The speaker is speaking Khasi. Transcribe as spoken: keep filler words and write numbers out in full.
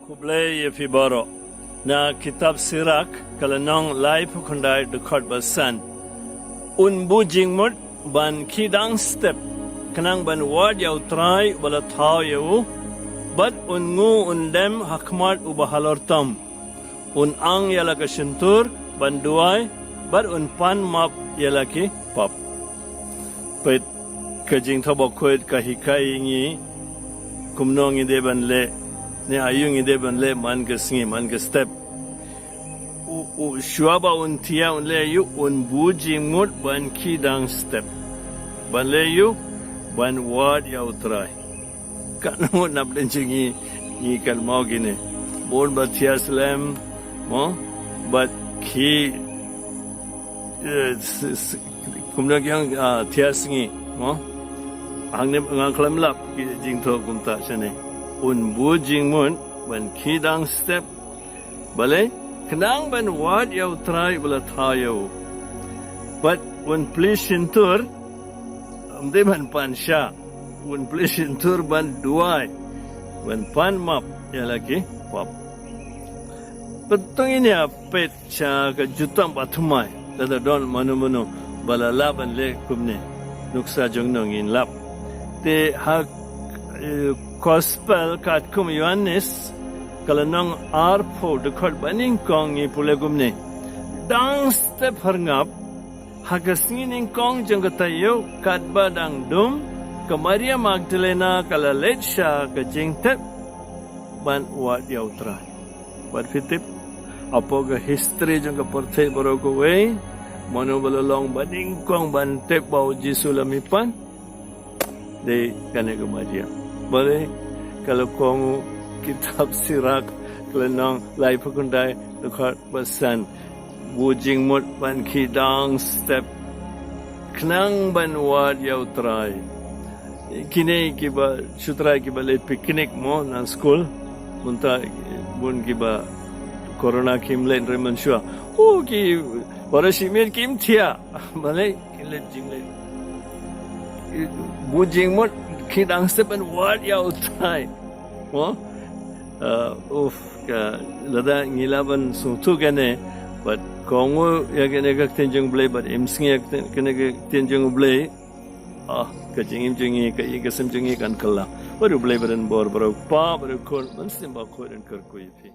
Khublei ïa phi baroh. Na kitab Sirak ka lynnong laiphew khyndai dkhot ba san. Un buh jingmut ban khie dang step, khnang ban wad ïa U Trai uba la thaw ïa u, bad un ngu un dem ha khmat uba halor tam. Un ang ïa la ka shyntur ban duwai, bad un pan map ïa la ki pap. Peit, ka Jingthoh Bakhuid ka hikai ïa ngi kumno ngi dei ban leh, ne aïu ngi dei ban leh man ka sngi, man ka step. U, u, shuwa ba un thiah un leh aïu, un buh jingmut ban khie dang step. Ban leh aïu, ban wad ïa U Trai. Katno nap dang jong ngi, ngi kynmaw kine. Bun ba thiah slem, mo, bad khie, eh, s-, s-, kumno ki ong, ah, thiah sngi, mo. Hangne nga khlem lap ki jingthoh kumta shane. Un buh jingmut ban khie dang step. Balei, khnang ban wad ïa U Trai uba la thaw ïa u. Bad un plie shyntur, ym dei ban pan sha. Un plie shyntur ban duwai, ban pan map ïa la ki pap. Peit, to ngin ïa peit sha ka jutang ba thymmai, lada don mano mano ba la lah ban leh kumne, nuksa jong no ngin lap. Te ha, eh, Gospel katkum Ïoannis, ka lynnong arphew dkhot ba nyngkong ngi pule kumne. Dang step hyrngap, ha ka sngi nyngkong jong ka taïew, katba dang dum, ka Maria Magdalena ka la leit sha ka jingtep ban wad ïa U Trai. Wat phi tip, hapoh ka history jong ka pyrthei baroh kawei, mano ba la long ba nyngkong ban tip ba U Jisu la mih pan, dei kane ka Maria. Balei, ka la kohnguh, kitab Sirak ka lynnong laiphew khyndai dkhot ba san. Buh jingmut ban khie dang step, khnang ban wad ïa U Trai. Kine kiba, shu trai kiba leit picnic mo na skul. Mynta bun kiba corona kim leit, hynrei mynshuwa, oh, ki baroh shi miet kim thiah. Balei, ki leit jingleit. Buh jingmut, khie dang step ban wad ïa U Trai. Mo? Uh, uf, ka, lada ngi lah ban sngewthuh kane, bad kohnguh ïa kane ka ktien jong U Blei, bad im sngi ïa kane ka ktien jong U Blei. Ah, ka jingim jong ngi, ka ïing ka sem jong ngi kan kylla. Bad U Blei ba don bor, bad U Kpa, bad U Khun, bad U Mynsiem Bakhuid un kyrkhu ïa phi.